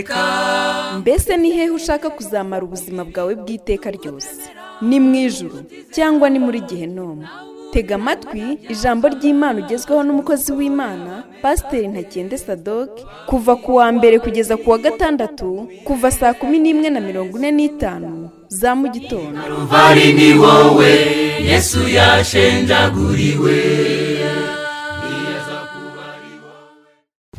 Iteka. Mbese ni hehe ushaka kuzamara ubuzima bwawe bw'iteka ryose? Ni mu ijuru cyangwa ni muri Gehinomu? Tega amatwi ijambo ry'Imana ugezweho n'umukozi w'Imana, Pasiteri Ntakende Sadoke, kuva ku wa mbere kugeza ku wa gatandatu, kuva saa 11:45 za mu gitondo. Ruvari ni wowe Yesu yashenjaguriwe.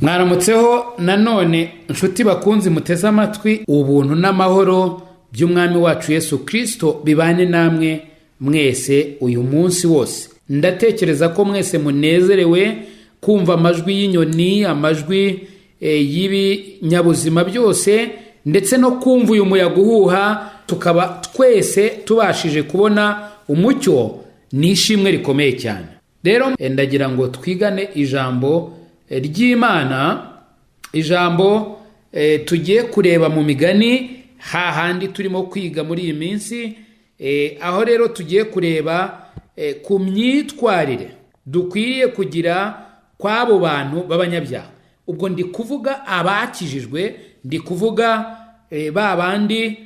Mwaramutseho nanone, nshuti bakunzi muteze amatwi. Ubuntu n'amahoro by'Umwami wacu Yesu Kirisito bibane namwe mwese uyu munsi wose. Ndatekereza ko mwese munezerewe kumva amajwi y'inyoni, amajwi y'ibinyabuzima byose, ndetse no kumva uyu muyaga uhuha, tukaba twese tubashije kubona umucyo. Ni ishimwe rikomeye cyane. Rero ndagira ngo twigane ijambo ry'Imana, ijambo tugiye kureba mu Migani, hahandi turimo kwiga muri iyi minsi, aho rero tugiye kureba ku myitwarire dukwiriye kugira kw'abo bantu b'abanyabyaha. Ubwo ndi kuvuga abakijijwe, ndi kuvuga ba bandi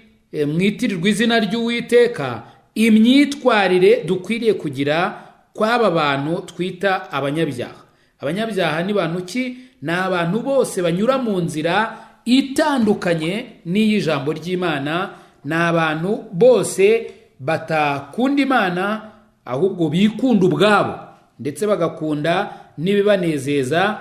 mwitirirwa izina ry'Uwiteka, imyitwarire dukwiriye kugira kw'aba bantu twita abanyabyaha. Abanyabyaha ni bantu ki? Ni abantu bose banyura mu nzira itandukanye n'iy'ijambo ry'Imana, ni abantu bose batakunda Imana, ahubwo bikunda ubwabo, ndetse bagakunda n'ibibanezeza.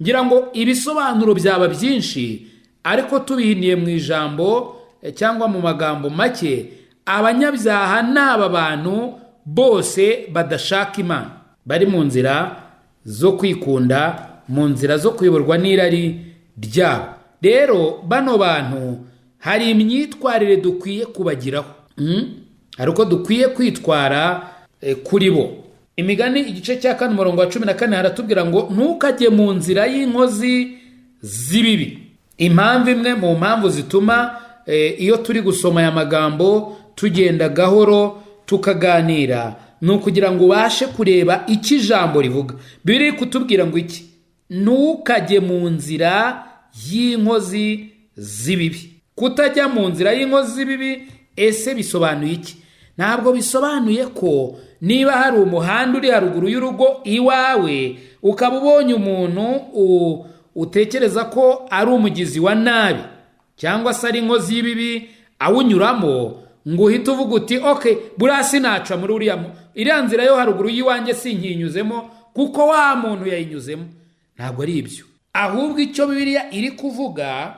Ngira ngo ibisobanuro byaba byinshi, ariko tubihiniye mu ijambo cyangwa mu magambo make, abanyabyaha ni aba bantu bose badashaka Imana, bari mu nzira zo kwikunda, mu nzira zo kuyoborwa n'irari ryabo. Rero bano bantu hari imyitwarire dukwiye kubagiraho, hari uko dukwiye kwitwara kuri bo. Imigani igice cya 4, umurongo wa 14, haratubwira ngo: "Ntukajye mu nzira y'inkozi z'ibibi." Impamvu imwe mu mpamvu zituma iyo turi gusoma aya magambo tugenda gahoro tukaganira, ni ukugira ngo ubashe kureba icyo ijambo rivuga. Biri kutubwira ngo iki? Ntukajye mu nzira y'inkozi z'ibibi. Kutajya mu nzira y'inkozi z'ibibi ese bisobanuye iki? Ntabwo bisobanuye ko niba hari umuhanda uri haruguru y'urugo iwawe, ukaba ubonye umuntu utekereza ko ari umugizi wa nabi cyangwa se ari inkozi y'ibibi awunyuramo, ngo uhite uvuga uti: "Ok, buriya sinaca muri iriya nzira yo haruguru y'iwanjye, sinkinyuzemo kuko wa muntu yayinyuzemo." Ntabwo ari ibyo. Ahubwo icyo Bibiliya iri kuvuga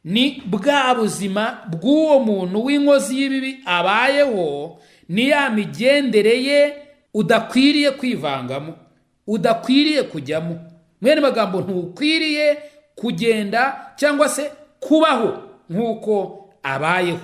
ni bwa buzima bw'uwo muntu w'inkozi y'ibibi abayeho, ni ya migendere ye udakwiriye kwivangamo, udakwiriye kujyamo. Mwene magambo, ntukwiriye kugenda cyangwa se kubaho nk'uko abayeho.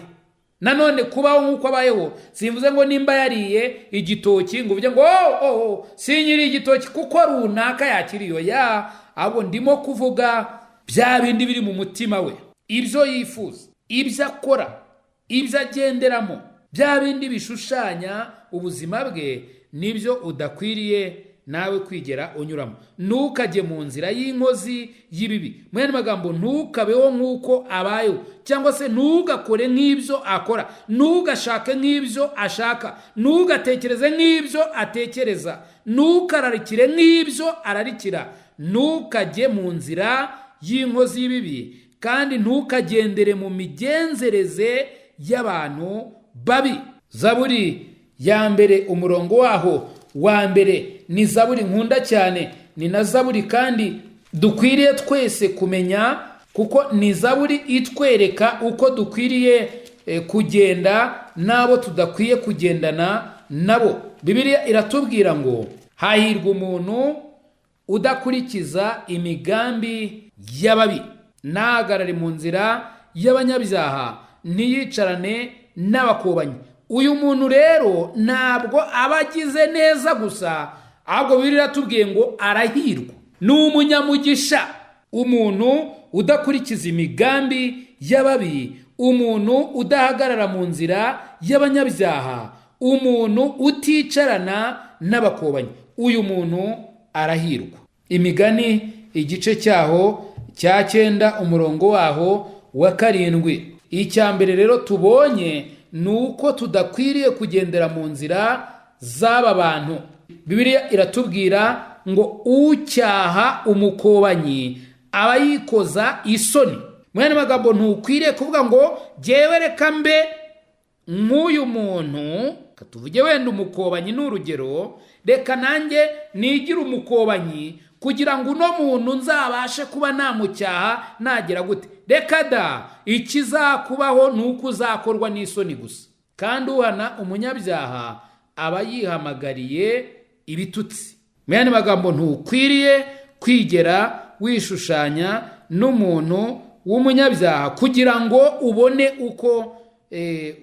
Nanone kubaho nk'uko abayeho, simvuze ngo nimba yariye igitoki ngo uvuge ngo: "Oh, oh, oh, sinyiriye igitoki kuko runaka yakiriye." Ya, ahubwo ndimo kuvuga bya bindi biri mu mutima we, ibyo yifuza, ibyo akora, ibyo agenderamo, bya bindi bishushanya ubuzima bwe, nibyo udakwiriye nawe kwigera unyuramo. Ntukajye mu nzira y'inkozi y'ibibi. Mu yandi magambo, ntukabeho nk'uko abayeho, cyangwa se ntugakore nk'ibyo akora, ntugashake nk'ibyo ashaka, ntugatekereze nk'ibyo atekereza, ntukararikire nk'ibyo ararikira. Ntukajye mu nzira y'inkozi y'ibibi, kandi ntukagendere mu migenzereze y'abantu babi. Zaburi ya 1, umurongo waho wa 1, ni zaburi nkunda cyane, ni na zaburi kandi dukwiriye twese kumenya, kuko ni zaburi itwereka uko dukwiriye kugenda n'abo tudakwiye kugendana nabo. Bibiliya iratubwira ngo: "Hahirwa umuntu udakurikiza imigambi y'ababi, ntahagarare mu nzira y'abanyabyaha, ntiyicarane n'abakobanyi." Uyu muntu rero ntabwo aba agize neza gusa, ahubwo Bibiliya iratubwiye ngo arahirwa, ni umunyamugisha umuntu udakurikiza imigambi y'ababi, umuntu udahagarara mu nzira y'abanyabyaha, umuntu uticarana n'abakobanyi. Uyu muntu arahirwa. Imigani igice cyaho cya 9, umurongo waho wa 7. Icya mbere rero tubonye ni uko tudakwiriye kugendera mu nzira z'aba bantu. Bibiliya iratubwira ngo ucyaha umukobanyi aba yikoza isoni. Mu yandi magambo, ntukwiriye kuvuga ngo jyewe reka mbe nk'uyu muntu, tuvuge wenda umukobanyi ni urugero, reka nanjye nigire umukobanyi kugira ngo uno muntu nzabashe kuba namucyaha nagera gute. Reka da, ikizakubaho ni uko uzakorwa n'isoni gusa. Kandi uhana umunyabyaha aba yihamagariye ibitutsi. Mu yandi magambo, ntukwiriye kwigera wishushanya n'umuntu w'umunyabyaha kugira ngo ubone uko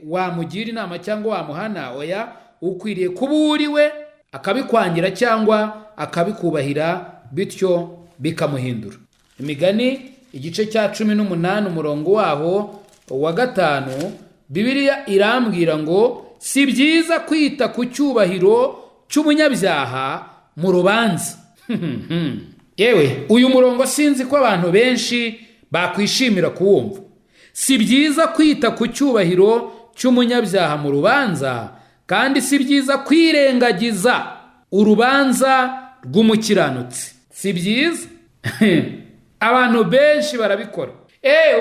wamugira inama cyangwa wamuhana. Oya, ukwiriye kuba uriwe akabikwangira cyangwa akabikubahira, bityo bikamuhindura. Imigani igice cya 18 umurongo waho wa 5, Bibiliya irambwira ngo si byiza kwita ku cyubahiro cy'umunyabyaha mu rubanza. Yewe, uyu murongo sinzi ko abantu benshi bakwishimira kuwumva. Si byiza kwita ku cyubahiro cy'umunyabyaha mu rubanza, kandi si byiza kwirengagiza urubanza rw'umukiranutsi. Si byiza. Abantu benshi barabikora.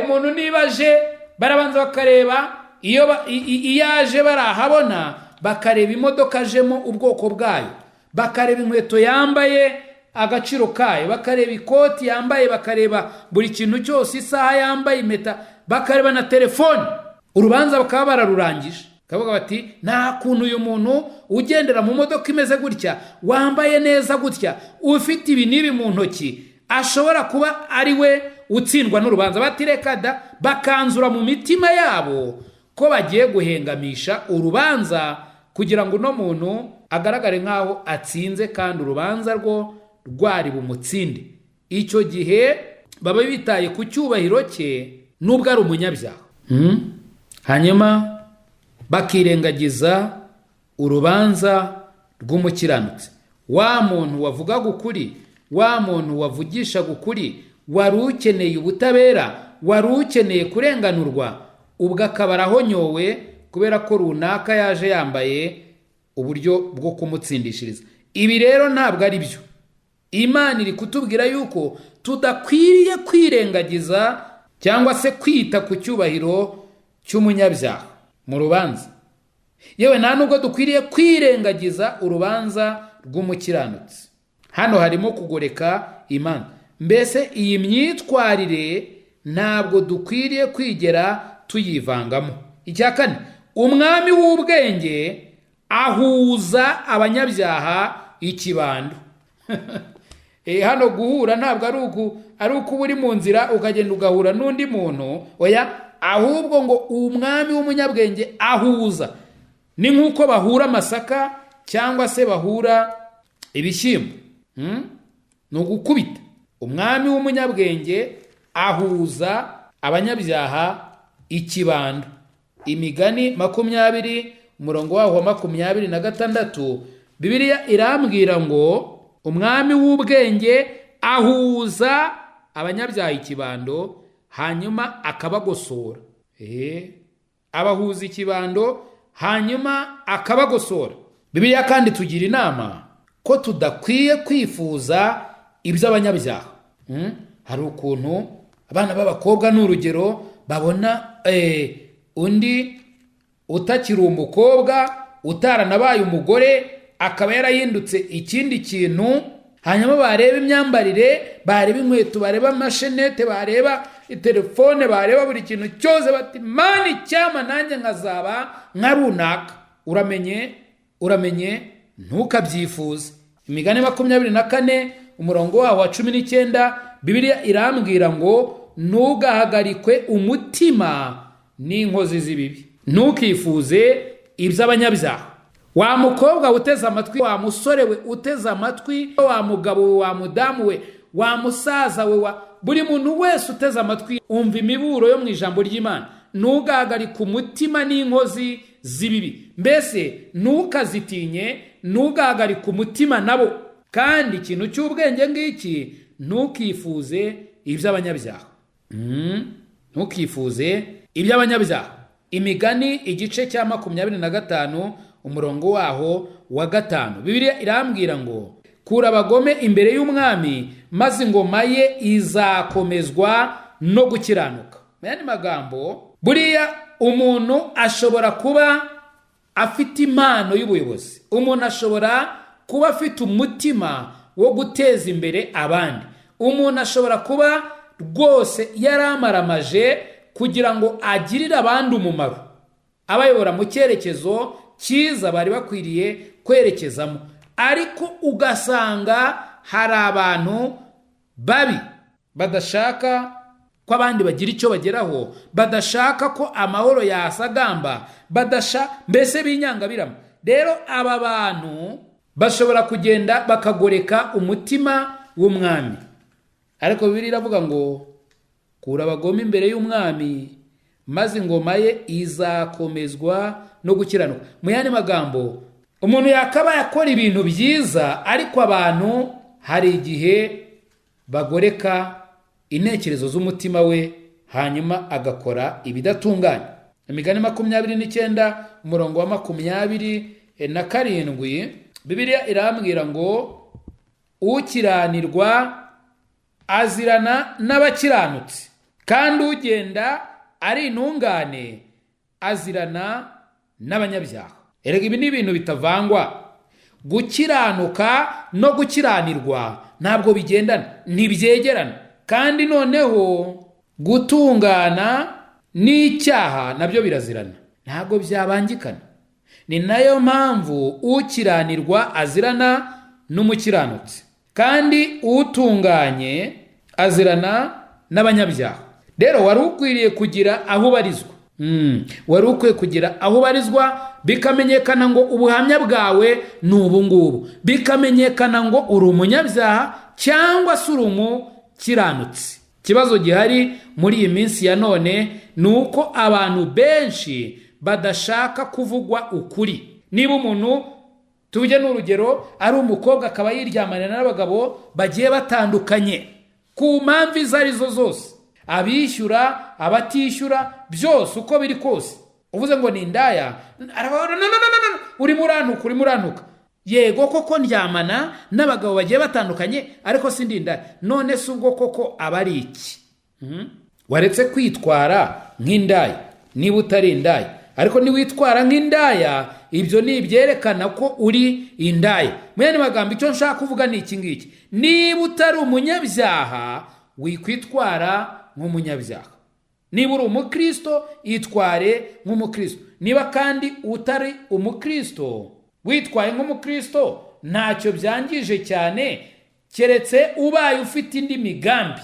Umuntu niba aje barabanza bakareba, iyo aje barahabona, bakareba imodoka ajemo ubwoko bwayo, bakareba inkweto yambaye agaciro kayo, bakareba ikoti yambaye, bakareba buri kintu cyose, isaha yambaye, impeta, bakareba na telefone. Urubanza bakaba bararurangije, bakavuga bati nta kuntu uyu muntu ugendera mu modoka imeze gutya, wambaye neza gutya, ufite ibi n'ibi mu ntoki, ashobora kuba ari we utsindwa n'urubanza. Batireka da, bakanzura mu mitima yabo ko bagiye guhengamisha urubanza kugira ngo uno muntu agaragare nk'aho atsinze, kandi urubanza rwo rwari bumutsinde. Icyo gihe baba bitaye ku cyubahiro cye nubwo ari umunyabyaha, hanyuma bakirengagiza urubanza rw'umukiranutsi. Wa muntu wavugaga ukuri, wa muntu wavugishaga ukuri, wari ukeneye ubutabera, wari ukeneye kurenganurwa, ubwo akaba arahonyowe kubera ko runaka yaje yambaye uburyo bwo kumutsindishiriza. Ibi rero ntabwo ari byo. Imana iri kutubwira yuko tudakwiriye kwirengagiza cyangwa se kwita ku cyubahiro cy'umunyabyaha mu rubanza. Yewe, nta nubwo dukwiriye kwirengagiza urubanza rw'umukiranutsi. Hano harimo kugoreka imanza. Mbese iyi myitwarire ntabwo dukwiriye kwigera tuyivangamo. Icya kane, umwami w'ubwenge ahuza abanyabyaha ikibando. Hano guhura ntabwo ari uko uba uri mu nzira ukagenda ugahura n'undi muntu, oya, ahubwo ngo umwami w'umunyabwenge ahuza, ni nk'uko bahura amasaka cyangwa se bahura ibishyimbo, ni ugukubita. Umwami w'umunyabwenge ahuza abanyabyaha ikibando. Imigani 20 umurongo waho wa 26, Bibiliya irambwira ngo umwami w'ubwenge ahuza abanyabyaha ikibando, hanyuma akabagosora. Abahuza ikibando hanyuma akabagosora. Bibiliya kandi tugira inama ko tudakwiye kwifuza iby'abanyabyaha. Hari ukuntu abana b'abakobwa, ni urugero, babona undi utakiri umukobwa, utaranabaye umugore, akaba yarahindutse ikindi kintu, hanyuma bareba imyambarire, bareba inkweto, bareba amashenete, bareba telefone, bareba buri kintu cyose, bati mani icyama nanjye nkazaba nka runaka. Uramenye, uramenye, ntukabyifuze. Imigani 24 umurongo waho wa 19, Bibiliya irambwira ngo ntugahagarikwe umutima n'inkozi z'ibibi, ntukifuze iby'abanyabyaha. Wa mukobwa uteze amatwi, wa musore we uteze amatwi, wa mugabo we, wa mudamu we, wa musaza we, wa buri muntu wese uteze amatwi, umva imiburo yo mu ijambo ry'Imana. Ntugahagarike umutima n'inkozi z'ibibi, mbese ntukazitinye, ntugahagarike umutima nabo. Kandi ikintu cy'ubwenge ngiki, ntukifuze iby'abanyabyaha. Ntukifuze iby'abanyabyaha. Imigani igice cya 25, umurongo waho wa 5, Bibiliya irambwira ngo: "Kura abagome imbere y'umwami, maze ingoma ye izakomezwa no gukiranuka." Mu yandi magambo, buriya umuntu ashobora kuba afite impano y'ubuyobozi, umuntu ashobora kuba afite umutima wo guteza imbere abandi, umuntu ashobora kuba rwose yaramaramaje kugira ngo agirire abandi umumaro, abayobora mu cyerekezo cyiza bari bakwiriye kwerekezamo, ariko ugasanga hari abantu babi badashaka ko abandi bagira icyo bageraho, badashaka ko amahoro yasagamba, badasha mbese b'inyangabirama. Rero aba bantu bashobora kugenda bakagoreka umutima w'umwami, ariko Bibiliya iravuga ngo: "Kura abagome imbere y'umwami, maze ingoma ye izakomezwa no gukiranuka." Mu yandi magambo, umuntu yakabaye akora ibintu byiza, ariko abantu hari igihe bagoreka intekerezo z'umutima we, hanyuma agakora ibidatunganye. Imigani 29, umurongo wa 27, Bibiliya irambwira ngo: "Ukiranirwa azirana n'abakiranutsi, kandi ugenda ari intungane azirana n'abanyabyaha." Erega ibi ni ibintu bitavangwa. Gukiranuka no gukiranirwa ntabwo bigendana, ntibyegerana. Kandi noneho gutungana n'icyaha nabyo birazirana, ntabwo byabangikana. Ni nayo mpamvu ukiranirwa azirana n'umukiranutsi, kandi utunganye azirana n'abanyabyaha. Rero wari ukwiriye kugira aho ubarizwa, wari ukwiye kugira aho ubarizwa, bikamenyekana ngo ubuhamya bwawe ni ubu ngubu, bikamenyekana ngo uri umunyabyaha cyangwa se uri umukiranutsi. Ikibazo gihari muri iyi minsi ya none ni uko abantu benshi badashaka kuvugwa ukuri. Niba umuntu, tujye n'urugero, ari umukobwa akaba yiryamanira n'abagabo bagiye batandukanye ku mpamvu izo arizo zose, abishyura, abatishyura, byose uko biri kose, uvuze ngo ni indaya, aravuga: "No, no, no, no, no, urimo urantuka, urimo urantuka." Yego koko ndyamana n'abagabo bagiye batandukanye, ariko si ndi indaya. None se ubwo koko aba ari iki? Waretse kwitwara nk'indaya niba utari indaya? Ariko niwitwara nk'indaya, ibyo ni ibyerekana ko uri indaya. Mu yandi magambo, icyo nshaka kuvuga ni iki ngiki: niba utari umunyabyaha, wikwitwara nk'umunyabyaha. Niba uri umukristo, itware nk'umukristo. Niba kandi utari umukristo, witwaye nk'umukristo, ntacyo byangije cyane, keretse ubaye ufite indi migambi.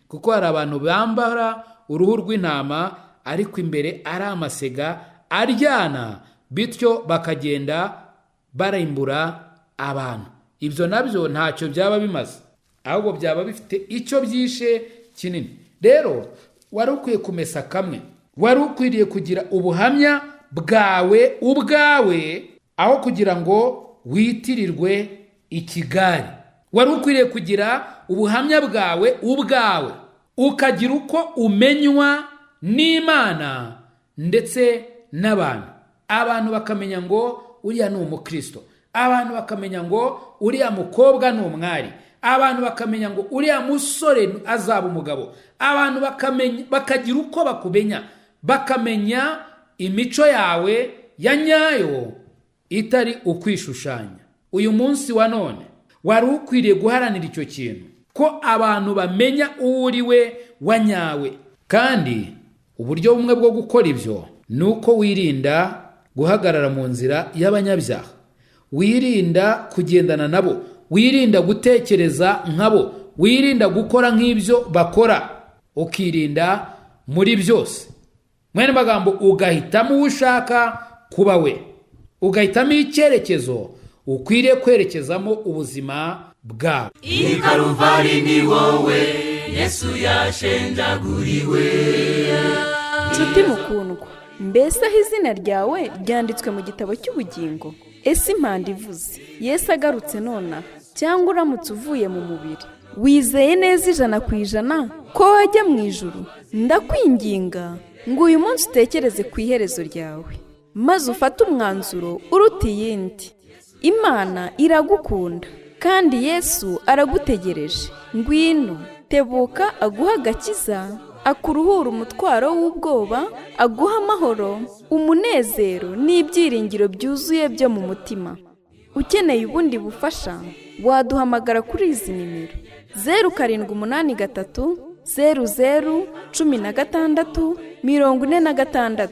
Kuko hari abantu bambara uruhu rw'intama, ariko imbere ari amasega aryana, bityo bakagenda barimbura abantu. Ibyo nabyo ntacyo byaba bimaze, ahubwo byaba bifite icyo byishe kinini. Rero wari ukwiye kumesa kamwe, wari ukwiriye kugira ubuhamya bwawe ubwawe, aho kugira ngo witirirwe ikigare. Wari ukwiriye kugira ubuhamya bwawe ubwawe, ukagira uko umenywa n'Imana ndetse n'abantu. Abantu bakamenya ngo uriya ni umukristo, abantu bakamenya ngo uriya mukobwa ni umwari, abantu bakamenya ngo uriya musore azaba umugabo, abantu bakamenya, bakagira uko bakumenya, bakamenya imico yawe ya nyayo itari ukwishushanya. Uyu munsi wa none wari ukwiriye guharanira icyo kintu, ko abantu bamenya uwo uri we wa nyawe. Kandi uburyo bumwe bwo gukora ibyo ni uko wirinda guhagarara mu nzira y'abanyabyaha, wirinda kugendana nabo, wirinda gutekereza nkabo, wirinda gukora nk'ibyo bakora, ukirinda muri byose. Mwene magambo, ugahitamo uwo ushaka kuba we, ugahitamo icyerekezo ukwiriye kwerekezamo ubuzima bwawe. I Karuvari ni wowe Yesu yashenjaguriwe. Nshuti mukundwa, mbese aho izina ryawe ryanditswe mu gitabo cy'ubugingo? Ese impanda ivuze, Yesu agarutse nonaha, cyangwa uramutse uvuye mu mubiri, wizeye neza 100% Ko wajya mu ijuru? Ndakwinginga ngo uyu munsi utekereze ku iherezo ryawe, maze ufate umwanzuro uruta iyindi. Imana iragukunda kandi Yesu aragutegereje. Ngwino, tebuka aguhe agakiza, akuruhure umutwaro w'ubwoba, aguhe amahoro, umunezero n'ibyiringiro byuzuye byo mu mutima. Ukeneye ubundi bufasha, waduhamagara kuri izi nimero: 0783 00 16 46.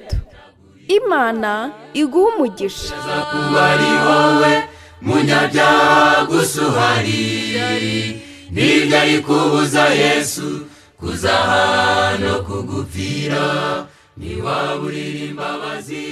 Imana iguhe umugisha. Kuba ari wowe munyabyaha gusa uhari, nibyo ari kubuza Yesu kuzaha no kugupfira, ntiwaburira imbabazi.